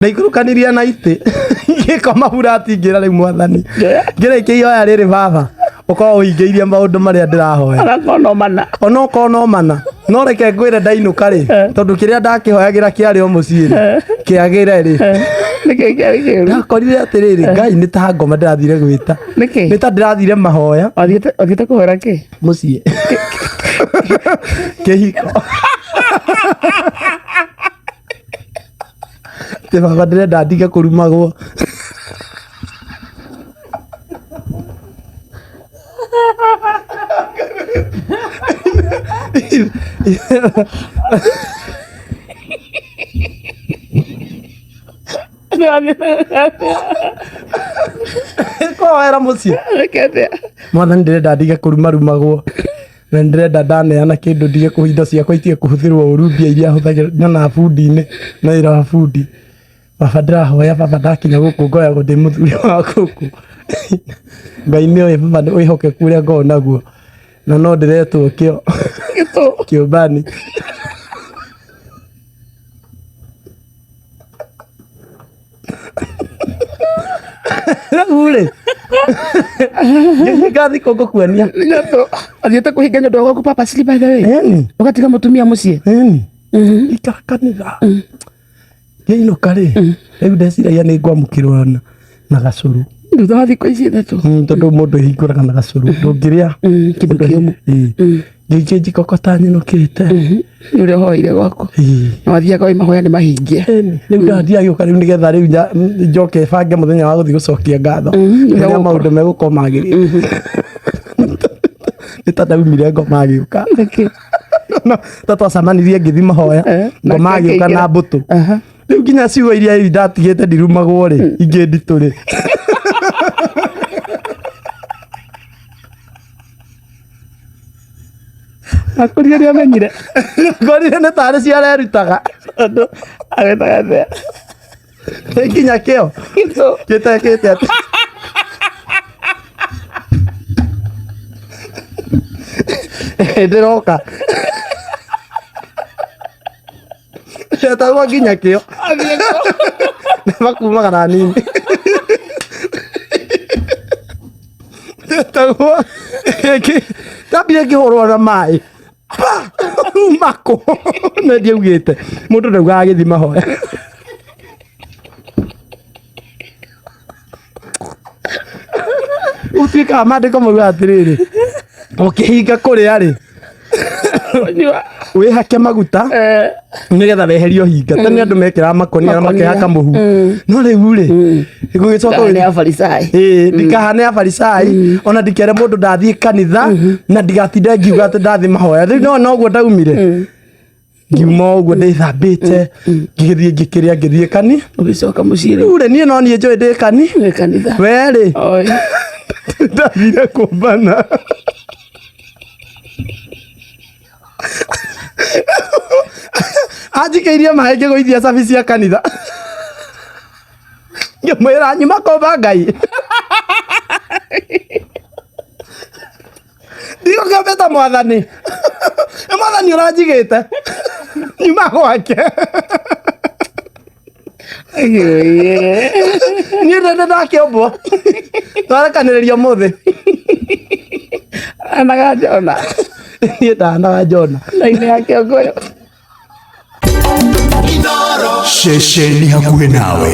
Ndaikũrũkanirie na itĩ ngĩkoma burati ngĩra rĩu mwathani ngĩrĩkia ihoya rĩrĩ baba ũkorwo ũhingĩirie maũndũ marĩa ndĩrahoya. Onakorwo no mana. Onokorwo no mana, no reke ngwĩre ndainũka rĩ, tondũ kĩrĩa ndakĩhoyagĩra kĩarĩ o mũciĩ rĩ, kĩagĩre rĩ. Nĩkĩ kĩarĩ kĩũru? Ndakorire atĩrĩrĩ, Ngai nĩ ta ngoma ndĩrathire gwĩta. Nĩkĩ? Nĩ ta ndĩrathire mahoya. Wathiĩte kũhoera kĩ? Mũciĩ. Kĩhiko. Atĩ baba ndĩrenda ndige kũrumagwo. Kũhoera mũciĩ. Mwathani ndĩrenda ndige kũrumarumagwo. Na ndĩrenda ndaneana kĩndũ ndige kũ indo ciakwa itige kũhũthĩrwo ũru, mbia iria hũthagĩra nyonaga bundi-inĩ na wĩra wa bundi. Baba ndĩrahoya baba ndakinya gũkũ ngoyagwo ndĩ mũthuri wa gũkũ. Ngai nĩ oĩ baba wĩhokeku ũrĩa ngoragwo naguo na no ndĩretwo kĩo kĩũmbani. Rĩu rĩ, ngĩhinga thikũ ngũkuonia. Athiĩte kũhinga nĩ ũndũ wa gwaku purposely by the way. Ĩni. Ũgatiga mũtumia mũciĩ. Ĩni. Ikara kanitha. Ngĩinũka rĩ, rĩu ndeciragia nĩ ngwamũkĩrwo na gacũrũ. Thutha wa thikũ ici ithatũ. Tondũ mũndũ ehingũraga na gacũrũ. Ndũngĩrĩa. Kĩndũ kĩũmũ. Ĩĩ. Ngĩikia njiko ko ta nyinũkĩte. Nĩ ũrĩa ũhoeire gwaku. Na wathiaga wĩ mahoya nĩ mahingie. Rĩu ndathiaga gĩũka rĩu nĩgetha rĩu njoke bange mũthenya wa gũthiĩ gũcokia ngatho. Ũrĩa maũndũ megũkorwo magĩrĩire. Nĩ ta ndaumire ngoma agĩũka. Ta twacemanirie ngĩthiĩ mahoya, ngoma agĩũka na mbũtũ. Rĩu nginya ciugo iria ndatigĩte ndirumagwo rĩ, ingĩ nditũ rĩ. Akorire nĩ amenyire. Ngorire nĩ tarĩ cio arerutaga. Tondũ agetaga atĩa? Nĩ nginya kĩo gĩtekĩte atĩ. Ndĩroka. Etagwo nginya kĩo. Makumaga na nini. Etagwo ndambire ngĩhũrwo na maĩ. Pa! Mako. Na ndiaugĩte. Mũndũ ndaugaga agĩthiĩ mahoya. Ũtuĩkaga maandĩko maugaga atĩrĩrĩ, ũkĩhinga kũrĩa rĩ, wĩhake maguta nĩgetha weherie ũhinga. Tene andũ mekĩraga makũnia na makehaka mũhu. No rĩu rĩ, gũgĩcoka Ndikahane abarisai. Ĩĩ, ndikahane abarisai ona ndikere mũndũ ndathiĩ kanitha na ndigatinde ngiuga atĩ ndathiĩ mahoya. Rĩu no noguo ndaumire. Ngiuma ũguo ndĩthambĩte, ngĩgĩthiĩ ngĩkĩrĩa ngĩthiĩ kani. Ũgĩcoka mũciĩ rĩu. Rĩu rĩ, niĩ no niĩ njũĩ ndĩ kani. Wĩ kanitha. We rĩ, Oi. ndathire kũmbana. Anjikĩirie maĩ ngĩgũithia cabi cia kanitha. Ngĩmwĩra nyuma kũmba Ngai. Ndigũkĩombĩte mwathani. Nĩ mwathani ũranjigĩte. Nyuma gwake. Niĩ ndĩ ndakĩombwo. Twarekanĩrĩria ũmũthĩ. Anaga Jona. Niĩ ndahanaga Jona. Raini ya kĩongoyo. Ceceni hakuhĩ nawe.